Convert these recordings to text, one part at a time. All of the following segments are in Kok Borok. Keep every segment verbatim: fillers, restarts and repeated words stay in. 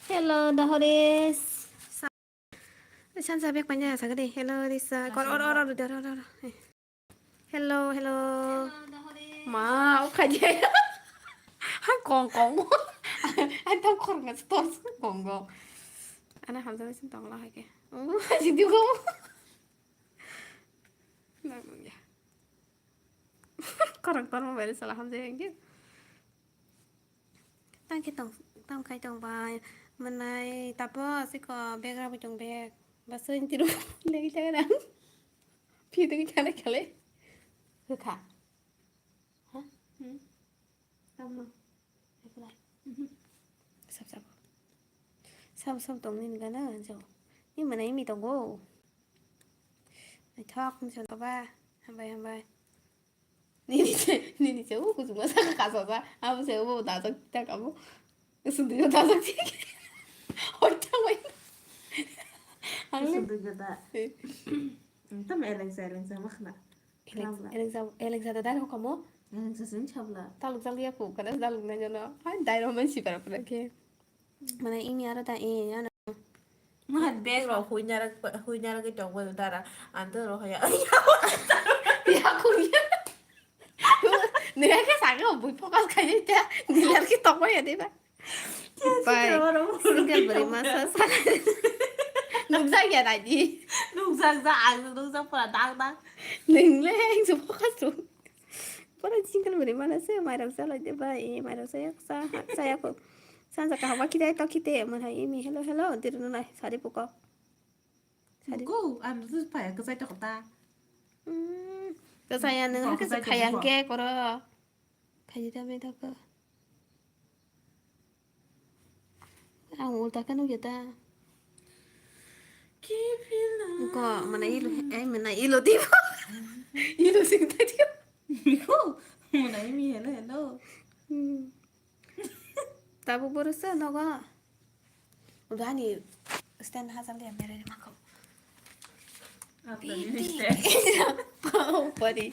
Hello, Dohores. Sansa bek panya sagadi. Hello, Risa. Kor or or or or or. Hello, hello. Ma, o khaje. Ha kong kong. Ai tam khor ngas tor kong kong. Ana hamjana sin tong la hai ke. O, haji di kong. Nang ya. Korang korang bai sala hamjai hingke. Tang khe tong, tang khai tong bai. Manai tapo siko bag rabo tong bag. Basoi tiru legi jaga nang. Phi tong chana khale. Hukha. Ha? Hmm? Tamo. Sab sab. Sab sab tong nini gana jo. Ni mana imi tongo. Naithok ni chwng ba. Hambai hambai. Nini se, nini se, o kuchukma saka kasa sa. Abo se, o dajak tak abo. Sundri dajak tik. Hoi thang bai. Ang le. Sundri jada. Eh. Tam eleng sa, eleng sa makhna. Eleng, Tabla. Eleng sa, eleng sa dadar hokamo. Eleng sa sin chabla. Taluk taluk ya ku, kana taluk na jono. Hai, dai roman si para para ke. Mana imi aro ta e, ano. Ngat bag rok huinara, huinara ke tong bai dara. Anto ro haya. Ya kuya. Nega ke saka bui focus khai ta. Nilar ke tong bai ya deba. Bai. Single bari masa sa. Nukjak ya daji. Nukjak ja, ang nukjak pura dang dang. Neng le, ang su focus tu. Pura single bari mana se, mairok sa lai de bai, mairok sa yak sa, sa yak. Sansa kaham kidai to kite, mana imi, hello, hello, dir nunai, sari puko. Sari. Go, ang tu paya, kesai to kota. Hmm, kesai ya, neng kesai kesai to khaya buko. Hingke koro. Khaji ta bai ta ko. Ang ulta khe nukya ta. Ko mana ilo, ai mana ilo tipo. Ilo sing ta tipo. Ko mana imi hello hello. Hmm. Tabuk borok se nogo. Udah ni stand hajar dia mere mako. Apa ini stand? Pau pari.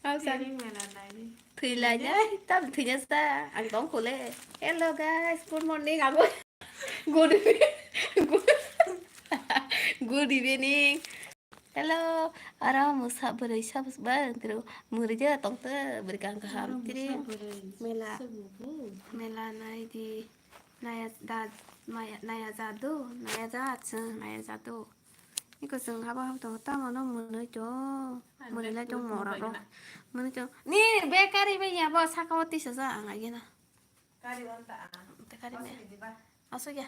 Apa? Ini mana lagi? Thwi lai jai, tam thwi jasa, ang tong khole. Hello guys, good morning, abo. Good evening. Good, good evening. Hello, aro musa bwrwi sabo ba tro muri ja tong te bwrwi kang kaham tiri mela, mela nai di naya da maya naya jadu naya jat se naya jadu. Iko seng haba haba tong tamo no mwnwi tong mwnwi lai tong mora ro mwnwi tong ni bekari be ya bo saka o tisa ja ang agena. Kari wanta ang. Te kari me. Asuk ya.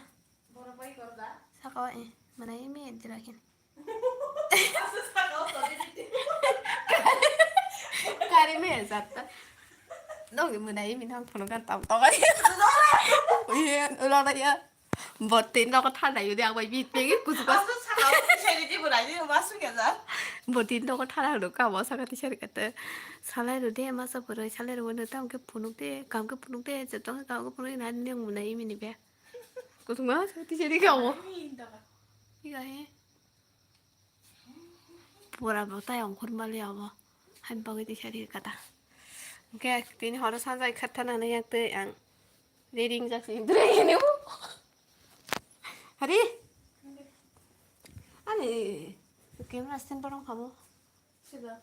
Borok bai korda. Saka o e mana imi dirakin. Kari me jatta. Nogi mwnai mini hang phunuk kan tam tong ai. Iya, ulo na ya. Bot tin rok tha dai udi abai bit pegi kusu kas. Bot tin rok tha dai udi kamo saka tisari kate. Salai ro de masa puroi salai ro wano tam ke phunuk de kam ke phunuk de jotong kam ke phunuk na ning mwnai mini be. Kusu ma saka tisari kamo. Iya he. Pura bo tai ongkhor mali abo. Hai bagwi tisari kata. Hwnkhe tini horo sanjai khatta nana yak tei ang. Reading jak si dre ni. Hari. Ani camera stand parong kamo. Sida.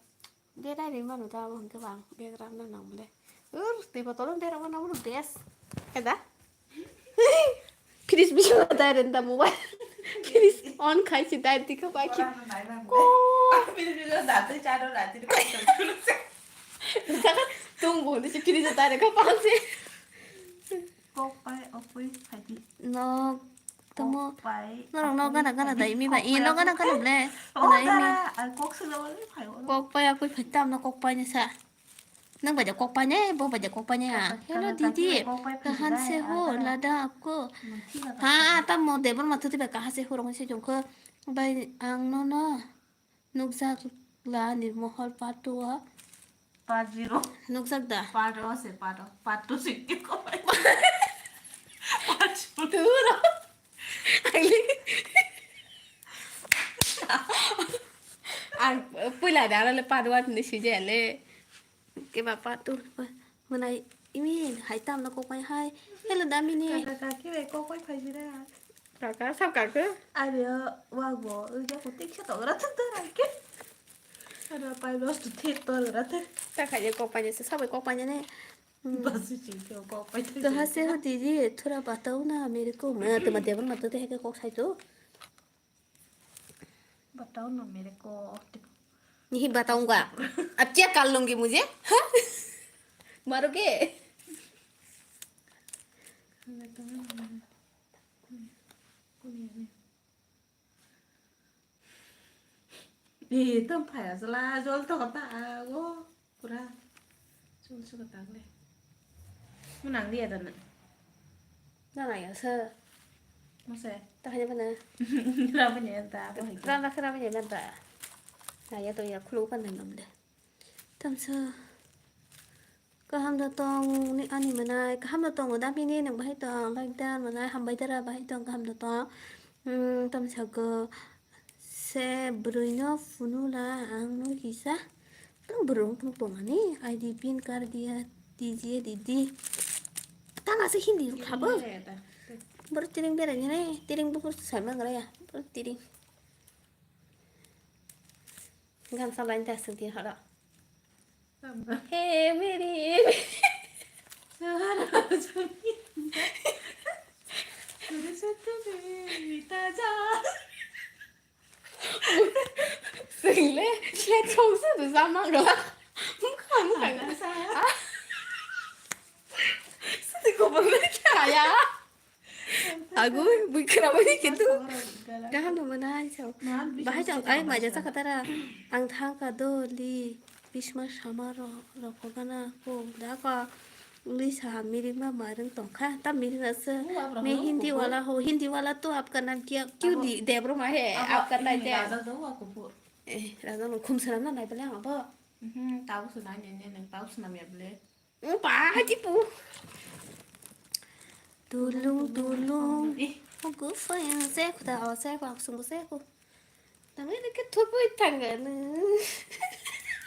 Berai ri manu ta abo hwnkhe bang background no nang bole. Ur tei botol no berai manu abo best. Kada? Fridge bisingo direct da mobile. Fridge on khai si direct dikha bai ki. Ko. Fridge bisingo da tei cha do da tei ko. Tung bo ni si fridge direct ka pang si. Kok pai opoi phai di. No. Tamo. Kok pai. Norok no opoi gana gana phai di. Dai mi ba. Kok pai no gana opoi. Gana ble. Oh, gana imi. Dara, ah, kok sila wale phai wale. Kok pai akoi phai tam no kok pai ni sa. Nang baja kok paine, bo baja kok paine a. Hello didi, kahan se ho, lada apko. Ha, ta mo debor mathu tiba kahan se ho rong se jongkho. Bai ang no no. Nukjak la nirmohol part two o. Part zero. Nukjak da. Part o se part o. Part two se ki ko. Part two. Turo. Ang puila da le part one ni sijale. Keba part two mwnai Imi hai tamno kokpai hai. Hello, Damini. Kaka kaki bai kokpai phaijira. Kaka, sab kaka. Are, wagbo, uja kutik se togra thuk da rake. Are, pai los tu thik togra thuk. Ta khai kokpai ne, sabai kokpai ne. Hmm. Basi chingkhe kokpai thuk. To hase ho didi, thura batao na mere ko. Ma, tuma tebang na to te hai kok sai to. बताओ ना मेरे को। नहीं बताऊंगा। अब क्या कर लूंगी मुझे? हाँ? मारोगे? Eh, tong phaya jala, jol to ta, o. Pura chul chul tak le. Mo nang liya da na. Na na ya sa. Mo se. Ta kanya bana. Ra banya da, bo hai. Ra na ra banya da. Na ya to ya khulu pan nang de. Tamsa. Kaham da tong ni ani manai, kaham da tong da bini nang bahai tong, bahai da manai, hambai da ra bahai tong, kaham da tong. Hmm, tamsa go. Se bwrwino phunula ang no kisa. Tang bwrwng tong tongani I D pin card diya dijiye didi. Tang asa Hindi rok khabo. Boro tiring berai nai, tiring bukur sai mangra ya. Boro tiring. Gan sa lain ta sing tin hara. Hey, Mary. Sara juni. Sara juni, taja. Single, slet song sa tu sama gala. Mukha, mukha. Sati ko bole kya ya? Agu, bui khna bai kintu. Gaham no mana ai chao. Bahai chao, ai maja sa khatara. Ang thang ka do li. Bisma sama ro, ro ko gana ko da ka. Uli sa miring ma marung tongkha. Ta miring asa. Me Hindi wala ho, Hindi wala to aapka naam kya? Kyun di Debro ma hai? Aapka naam kya? Eh, raja no khum sana na nai bale ang abo. Mhm, tau sana ne ne nang tau sana me bale. Ba, haji pu. Tulung, tulung. Eh. Ogo fayang se kuda o se ku aksung se ku. Tang ini ke thupui tang ne.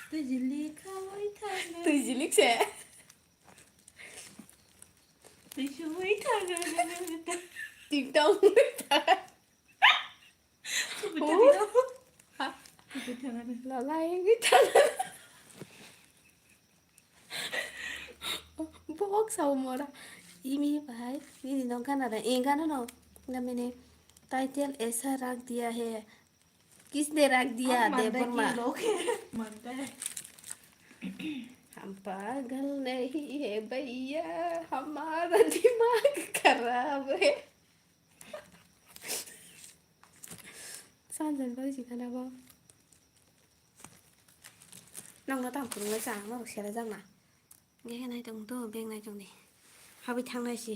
Tujili kawai tang ne. Tujili se. Tujui tang ne. Ting tong. Lalai wngwi thang. Bok sao mora. Imi bai nini no gana da. E gana no. Namene title aisa rakh diya hai. Kisne rakh diya Debbarma? हम पागल नहीं है भैया, हमारा दिमाग खराब है। Sanjani bagwi si khana bo. Nokno tang phunuknai chwng norok sera jakna. Nge nai tong to beng nai tong di. Habwi thangnai si.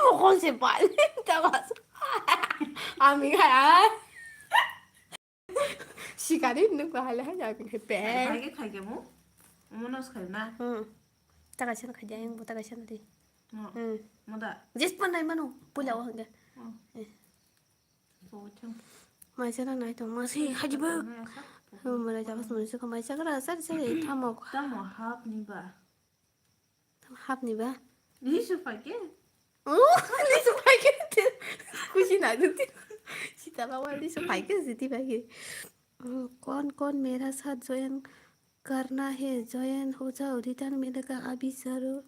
Mokol se bai. Tabas. Ami khai. Sikari nuk bahale hai ya bin he pe. Khai ke khai ke mo. Mo nos khai na. Hmm. Taka sen khai jai mo taka sen di. Mo. Hmm. Mo da. Jis pan nai mano pula o hangge. Mo. Eh. Bo thang. Mai sana nai to ma si haji ba. Mo ra jabas mo se ko mai sakra sar sar e thamo. Tamo hap ni ba. Hapni ba? Lisu paike? Oh, lisu paike. Kusi na dute. Sita lawa lisu paike siti paike. कौन कौन मेरा साथ ज्वाइन करना है? ज्वाइन हो जाओ, रिटर्न मिलेगा। अभी जरूर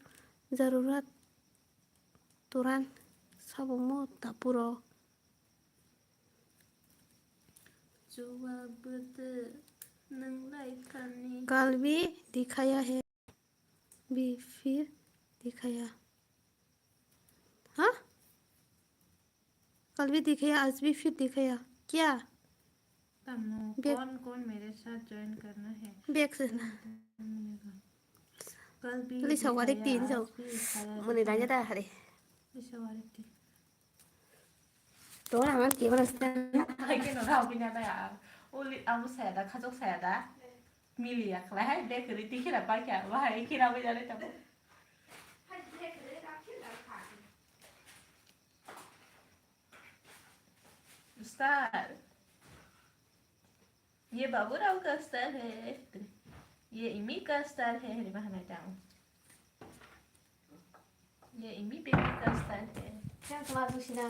जरूरत तुरंत सब मत पूरा। Chuwak bwtwk nwng lai thani. कल भी दिखाया है, भी फिर दिखाया। हाँ? कल भी दिखाया, आज भी फिर दिखाया। क्या? Tamo, Bek- कौन कौन मेरे साथ ज्वाइन करना है? Bek se. Kal bi Lisa warik tin so. Muni danya da hari. Lisa warik tin. Tora ang ke bara sta. Hai ke no rao bina da ya. Uli amu saya da, khajok saya da. Mili ya khlai hai, bek ri ti khira pai kya. Wahai khira bai jare tamo. Star. ये बाबू राव का स्टाइल है, ये इमी का स्टाइल है, रे बहाना जाऊं। ये इमी बेबी का स्टाइल है। Khe kla busi na.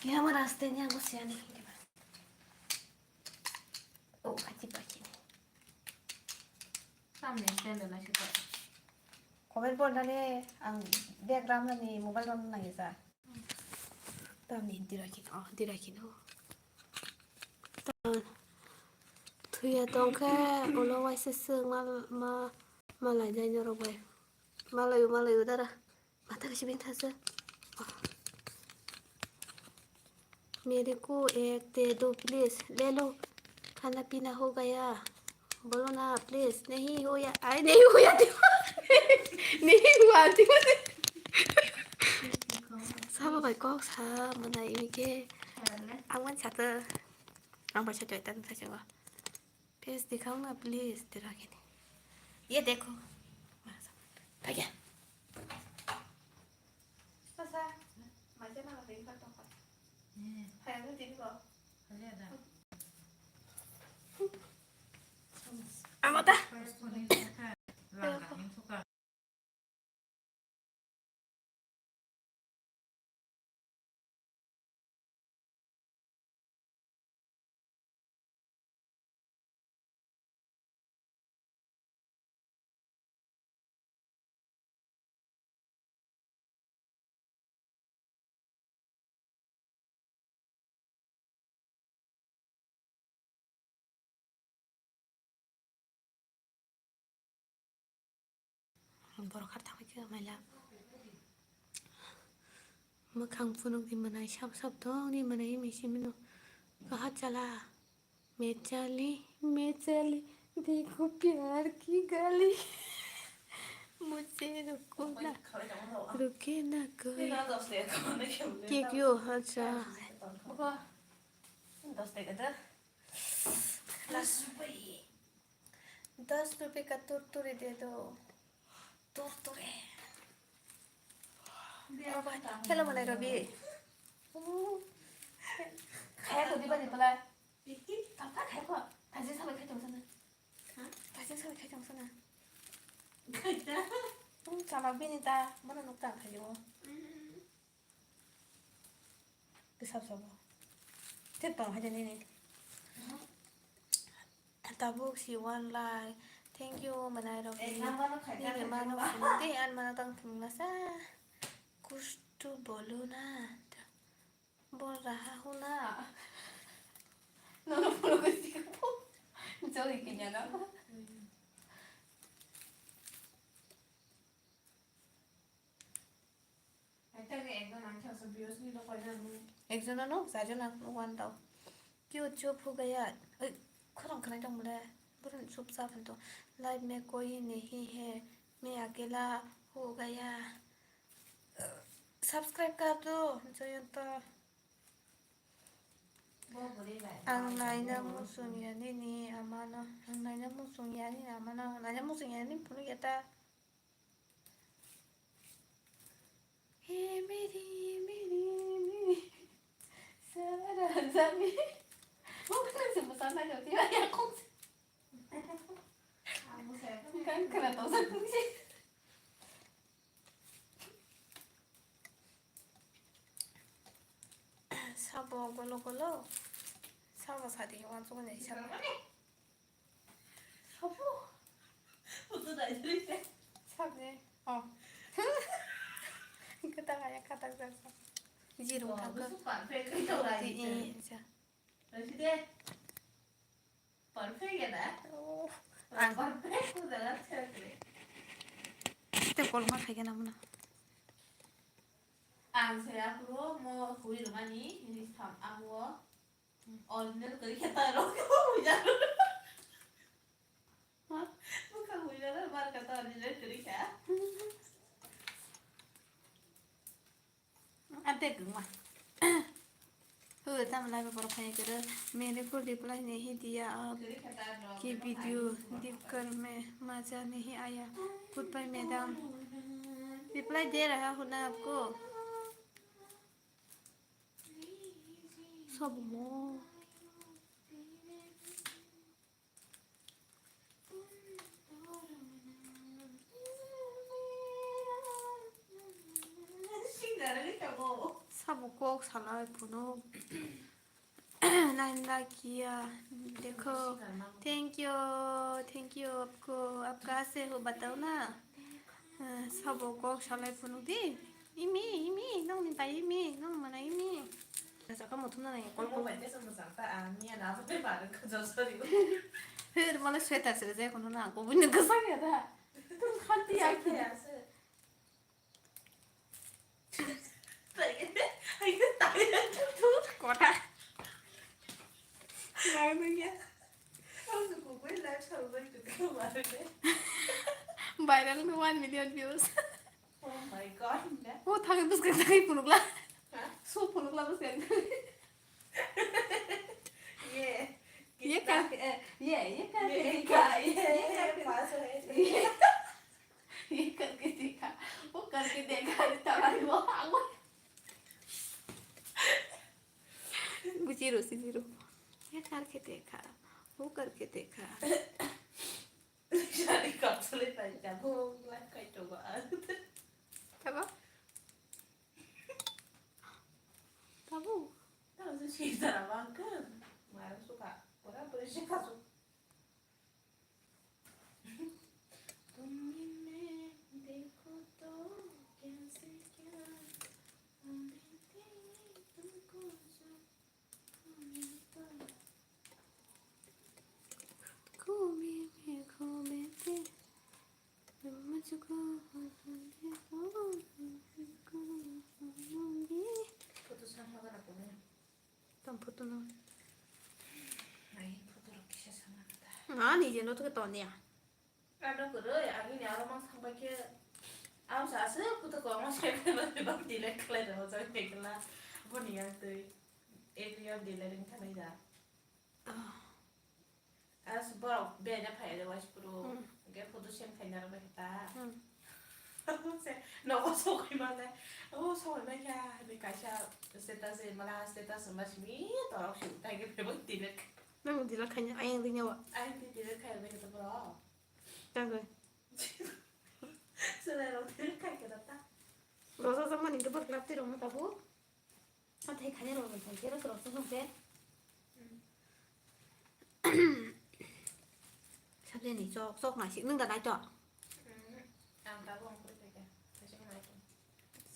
Khe hamar aste ni ang busi ani. Oh, ati paki ni. Tamni stand na sita. Comment pon na le ang background ni mobile ron na gisa. Tamni dirakhi, oh, dirakhi no. Thuya tongkhe ulo waisa swk ma, ma, malai nai norok bai. Malayo, malayo dara. Mata kaisa bini thasa. मेरे को एक दे दो प्लीज, ले लो, खाना पीना हो गया, बोलो ना प्लीज। नहीं हो या, आई नहीं हो या, नहीं हुआ, sabo bai kok sa mana ini ke. Ang man sata, ang bai sa joy tan sa chungo. Face dikhao na please, tera kini. Ye dekho. Thakya. Sasa, maja na ring ka tongkha. Hai, ang din ko. Amata. Borok kha thangwi khe maila. Mwkhang phunukni mwnai sap sap tongni mwnai misi mino. Kaha chala. मैं चली, मैं चली, देखो प्यार की गली। मुझे रुको ना, रुके ना कोई। Kek yo, acha. दस रुपए का तुरतुरी दे दो। तुरतुरी। Hello, Manai Rabi. Khaya ko diba ni pala. Tapa khaya ko. Tajin sabai khai tong sana. Tajin sabai khai tong sana. Chama bini ta, mana nuk ta khai o. Bwsap sabo. Tei tong hai de nini. Tabuk si one like. Thank you, Manai Rabi. Nini mano phunuk di, an mano tang phunuk nasa. Kuch to bolo na. Bol raha hu na. Nono phunuk si ko. Joi kinya na. Ekjon ano, charjon ang nukgo ang tao. Kyo chup ho gaya? Oi, khorang khanai tong mole. Borok chup cha phan tong. Life mein koi nahi hai, main akela ho gaya. Subscribe kar do, Jayanta. Ang naina muchung ya nini amano. Ang naina muchung ya nini amano. Naina muchung ya nini phunuk ya ta. हे मेरी, मेरी, मेरी सारा जमी. Mo kana se bwsa na lo ti ya kong se. Kan kana to sa kong se. Sabo golo golo. Sabo sadi wan so ne sabo. Sabo. Utu dai dai se. Sabni. Oh. Kita kaya kata kata. Jiru. Oh, thangka. Itu perfect. Itu lagi. Iya. Perfect ya dah. Oh. Ang. Perfect udah lah. Kita kalau mah kayak gimana? Ang saya aku mau hui rumah ni, ini sam aku. Original kari kata rok hujar. Bukan hujar, bar kata original kari ka. Ante guma. Hu tam lai ba borok phai kere. मेरे को reply नहीं दिया आप की वीडियो देखकर मैं मजा नहीं आया। Goodbye madam। Reply दे रहा हूँ ना आपको। Sabo mo. Kok salai phunuk. Naina kiya. Dekho. Thank you. Thank you. Apko, apka se ho batao na. Eh, sabo kok salai phunuk di. Imi, imi, nong ni bai imi, nong mana imi. Saka muthum na nai kol kol. Mobile te sama sangta, ah, miya na abo te bareng ka josori. Her mala sweater se je kono na ko bunya ka sangya da. Tum khanti ya ki. Kota. Nai manya. Viral no one million views. Oh my God, ne? Oh, thangwi bwskang thangwi phunukla. Ha? So phunukla bwskang. Ye. Ye kar, eh, ye, ye kar, ye, ye kar, ye, ye, ye, pass hoye. Ye karke dekha, wo karke dekha, re tamari wo, wo. Buji ro, siji ro. Ye karke dekha, wo karke dekha. Shari kapsule pai jago, lai kai to ba. Tabo? Tabo? Tabo se sijara bangke. Mara suka, pura pura shikasu. तुमने मैं देखो तो कैसे क्या, अभी भी तुमको जो घूमे में घूमे थे, तुम मुझको देखो, तुमको घूमूंगी। Photo sama kana kone? Tam photo no. Ai, photo rok kisa sama kata. Na, nije no to ke to niya. Ano kwrwi, ang ini aro mang thangbai khe, ang sa aswk photo kwbangma saimanwi bak delete khlai rw jak phaikhe la, aboni yang twi, area delete wng thangwi da. Ah. As borok bera phai de waispuru, hmm, hwnkhe photo send khaina rw bai ta. Hmm. Se nogo sokwi male, o sokwi mai kha, hinwi kaisa status, mala status wngma simi torok simi tai khe phai delete. Nang delete khaina ayang ringya wa? Ayang delete khai bai khe borok. Tangwi. Chwrairok twi khaikhe da ta. Rosa samani khe bwkhlap twi rwma tabuk. Athai khaina rwma thang khe rosa rok song khe. Sabjani chok, chok naisik nwng da nai to. Ang tabuk ang kwrwi khaikha. Kaisa nai to.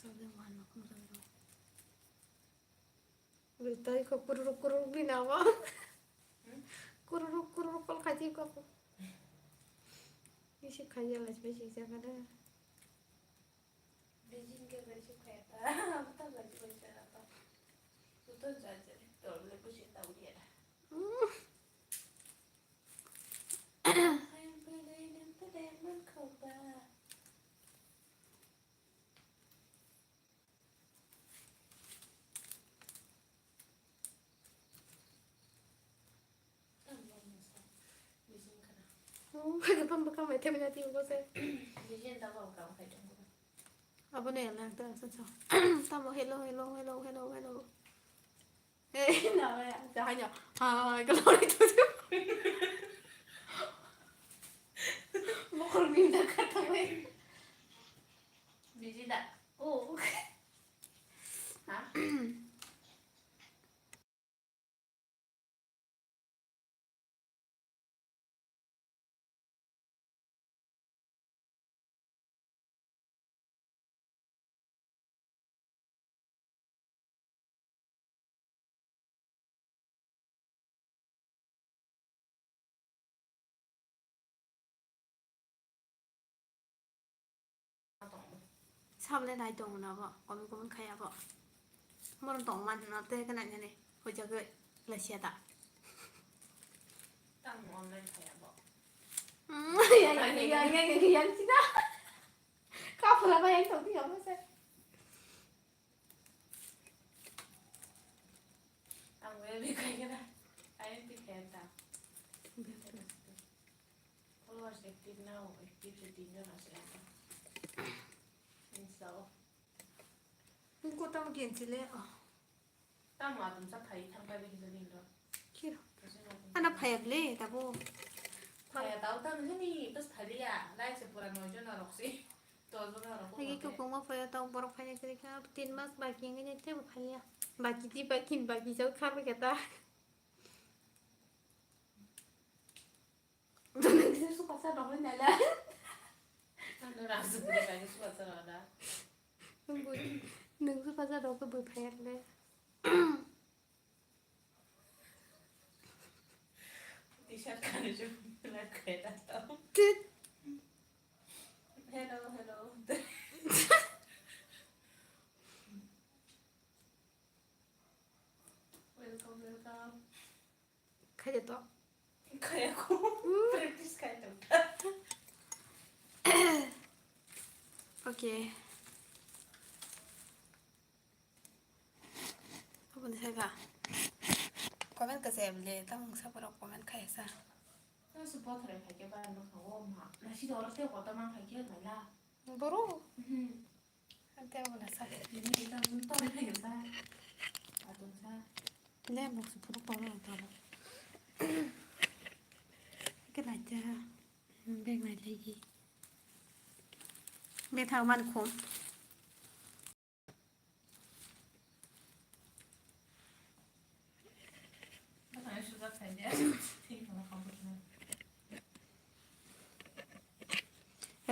Sabjani wan ma khum sabjani. Tei kok kururuk kururuk bini abo. Hmm? Kururuk kururuk kol khaji kok. Isi khaiya lai bai si jaga da. Bijing ke bai si khaiya ta. Abo ta bai si bai jaga ta. Uto jaje. Tol le busi ta uya da. Hmm. Ayang bai lai nem ta dai man khok ba. Bwkha mai thepna twi bose. Aboni elak da sa sa. Tamo hello, hello, hello, hello, hello. Hey, na ya, jahanya. Hai, kalau itu. Mokol minda kata weh. Busy da. Oh. Ha? Sable nai tongo na bo, komi komi khai abo. Morom tong man no te kana nene, hojagoi lasia ta. Tang online khai abo. Hmm, yang, yang, yang, yang, yang, yang, sida. Kapula ba yang tong tiga masa. Ang web khai kena. Ayang ti khai ta. Followers active now, active se tin jon ase. Insta o. Nung ko tamo genchile, ah. Tamo atum sa phai thang pai bai kisa din ro. Kiro. Kisa na din. Ana phai ble, tabo. Phai tau tamo jani, bas phai ya. Lai se pura noi jon rok si. Agi kokongma phaio tong borok phaina kwrwi kha tin mas baki wngwi nai tebo phaiya. Baki di baki baki jao kha bwkha ta. Nung su pasa dong nai la. Ano rasu ni bagi su pasa rada. Nung su pasa dong ko bwphai le. T-shirt kani ju la kheda to. Tut. Hello, hello. Welcome, welcome. Khaide to. Khaya ko. Hmm. Practice khai to. Okay. Aboni saka. Comment ka se bile, tamo wngsa borok comment khai sa. Tamo se bothrai khai ke ba no khago ma. Nasi doro te kotor mang khai ke mala. Boro? Mhm. Ante wala sa. Ini kita nonton aja sa. Atau sa. Le mo se puro poro tamo. Ke naja. Beg nai lagi. Bethang man khum.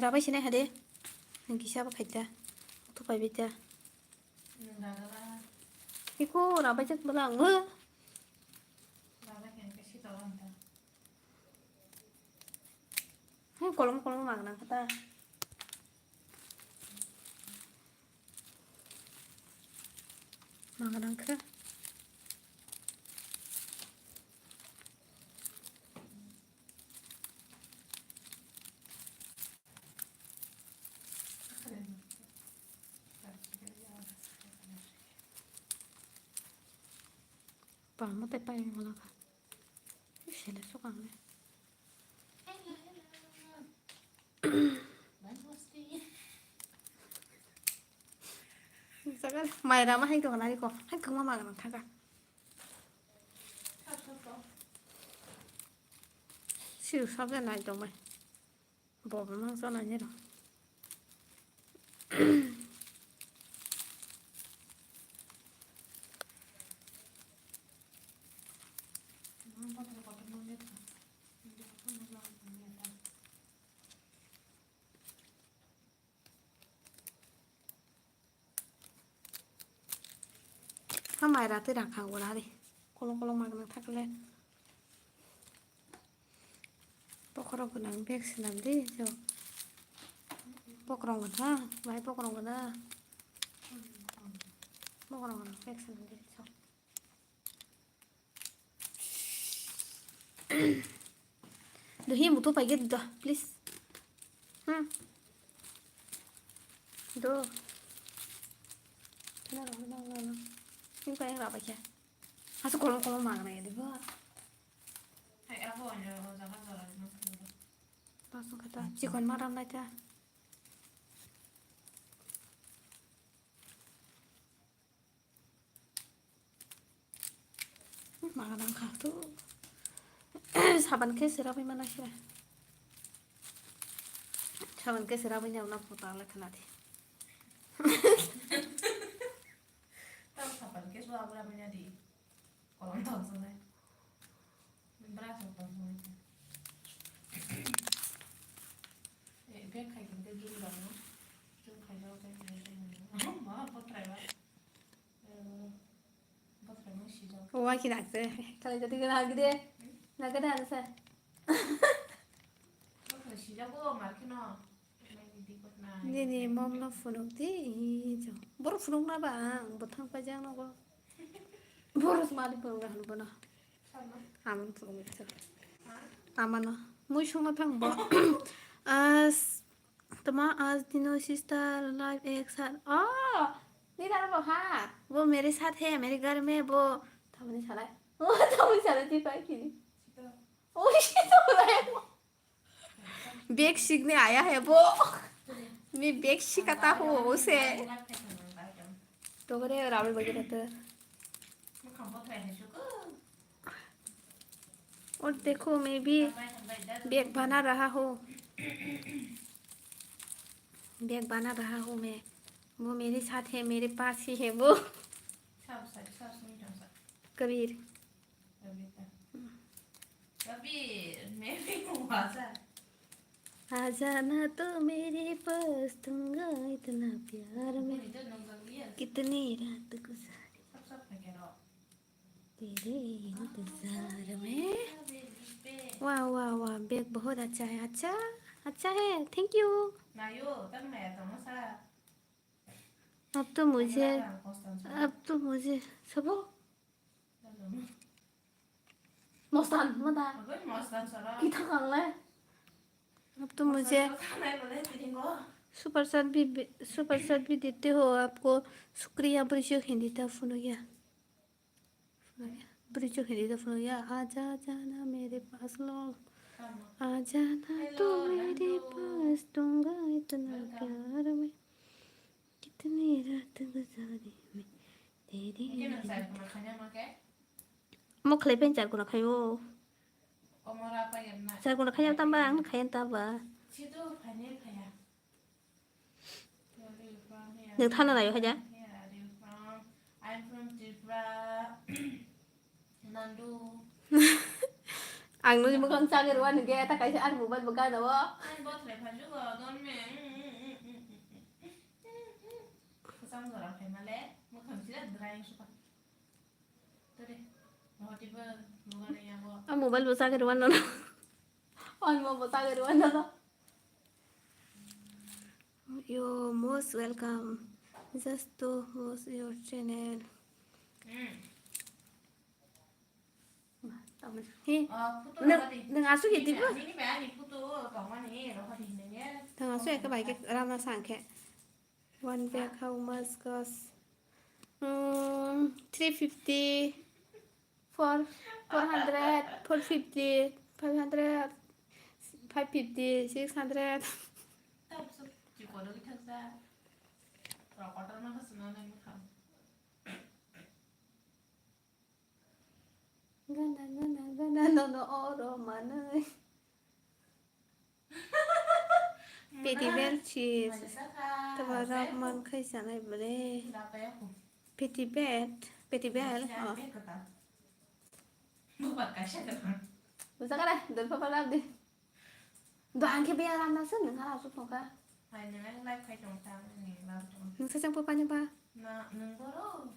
Rabai sinai hade. Ang kisa bo khaita. Thupai bita. Iko rabai jak bala ang. Hai kolom kolom magna kata. Magna khe. Pamo te pai wala ka. Sele sokang le. Hello, hello. Bye, Musti. Sakal, mai rama hai ko nari ko. Hai kangma magana thaka. Thak, thak, thak. Siu sabja nai tong mai. Bo bo mang chana ni ro. Ha mai ra twi rang kha wala ri. Kolong kolong magna thakle. Bokhorok gwnang bag swnam di jo. Bokhorok gwnang, mai bokhorok gwnang. Bokhorok gwnang bag swnam di jo. Duhi mutu paige do, please. Hmm. Do. Kena rong, rong, rong, rong. Ini kaya nggak apa ya? Masuk kolong-kolong mana ya, di bawah? Hai, aku aja, aku jangan salah, mas. Langsung kata, cikon maram aja. Magadang kha tu. Saban khe sirabwi mana khe. Saban khe sirabwi nyamna phuta le khna di. Tamo saban khe swa bwla bwla di. Kolom tong sanai. Bra tong tong sanai. Eh, bag khai khe jun dong no. Jun khai jao khai khai khai. Ma, potrai ba. Wa ki nakse. Kala jadi kena lagi deh. Naga dah ada sa. Nini mom no phunuk di. Boro phunuk na ba ang bwthang pajak nogo. Boro mali phunuk na hwn bono. Amon phunuk na. Amano. Mui sungna thang bo. As Toma, आज तीनों sister life एक साथ। ओ, नहीं था वो, हाँ, वो मेरे साथ है, मेरे घर में वो। Tamo ni salai. O, tamo ni salai, di pai kini. O, si to lai. Bag sikne aya hai bo. Mi bag sikata ho, ose. Togore rabe bagera to. और देखो, मैं भी बैग बना रहा हूँ। बैग बना रहा हूँ मैं, वो मेरे साथ है, मेरे पास ही है वो। Sab sab sab sab sab. Kabir. कबीर का. कबीर, मैं भी हूँ आजा. आजा ना तो मेरे पास, दूंगा इतना प्यार मैं, कितनी रात गुजारी. तेरे इंतजार में. वाह, वाह, वाह, बैग बहुत अच्छा है. अच्छा, अच्छा है, thank you. अब तो मुझे, अब तो मुझे सब हो. Mostan, mata. Kita kang le. अब तो मुझे सुपर चैट भी, सुपर चैट भी देते हो, आपको शुक्रिया. Bwrwi chuk Hindi ta phunukya. Bwrwi chuk Hindi ta phunukya. आजा आजा ना मेरे पास लो. आजा ना तो मेरे पास, दूंगा इतना प्यार मैं, कितनी रात गुजारी मैं तेरी. Mo khlai pen char kuna khayo. Char kuna khaya tamba, ang khaya tamba. Nwng thana nayo haja. Ang nini mwkhang chagwi rwani khe ta kaisa ani mobile bo gana o. A mobile bo chagwi rwano. Ani mobile bo chagwi rwano. You most welcome. Just to host your channel. He, nwng, nwng aswk ya dibo? Nwng aswk ya khe bai khe rana sa ang khe. One bag how much cost? Hmm, three fifty, four, four hundred, four fifty, five hundred, five fifty, six hundred. Gana, gana, gana, nono oro manwi. Pedi bel cheese. Tama rok man khai sanai bole. Pedi bel, pedi bel. Oh. Busa kare, doi papa lab di. Dohang khe biya ram na sung nang hala sung tongkha. Hai nang live khai tong ta ni lab tong. Nung sa chang papa ni ba? Na nung boro.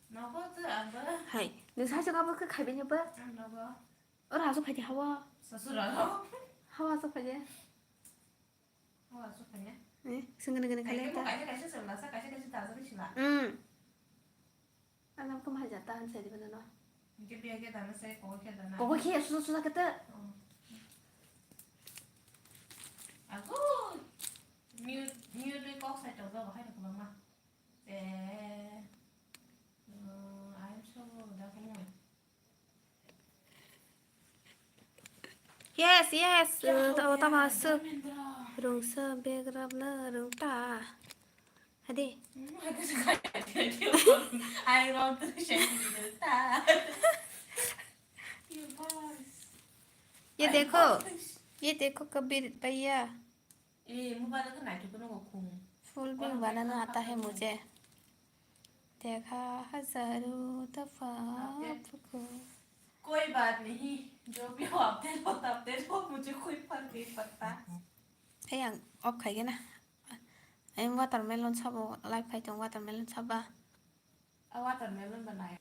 Nogo tu ang ba. Hai, nung sa chang abo khe khai bini ba? Ang nogo. Ora asuk khai di hawa. Sasura lo. Hawa asuk khai di. Hawa asuk khai ya. Eh, sung gana gana khai ta. Kaisa kaisa sung la sa kaisa kaisa ta sa sila. Hmm. Alam kam hajar ta han sai di bana no. Hingke biya khe dana se, kogo khe dana. Kogo khe susa susa kete. Oh. Ago. Mute, mute kok sai tong do bahai ko mama. Eh. Oh, I'm so da ko mo. Yes, yes. Tama su. Rungsa bag rap na rungta. Hadi. ये देखो, ये देखो कबीर भैया। फूल भी बनाना आता है मुझे। देखा हजारों दफा आपको। कोई बात नहीं, जो भी हो, आप दे दो, तब दे दो, मुझे कोई फर्क नहीं पड़ता। Hey, ang off khai gana. Ang watermelon sabo, live khai tong watermelon saba. A watermelon ba nai.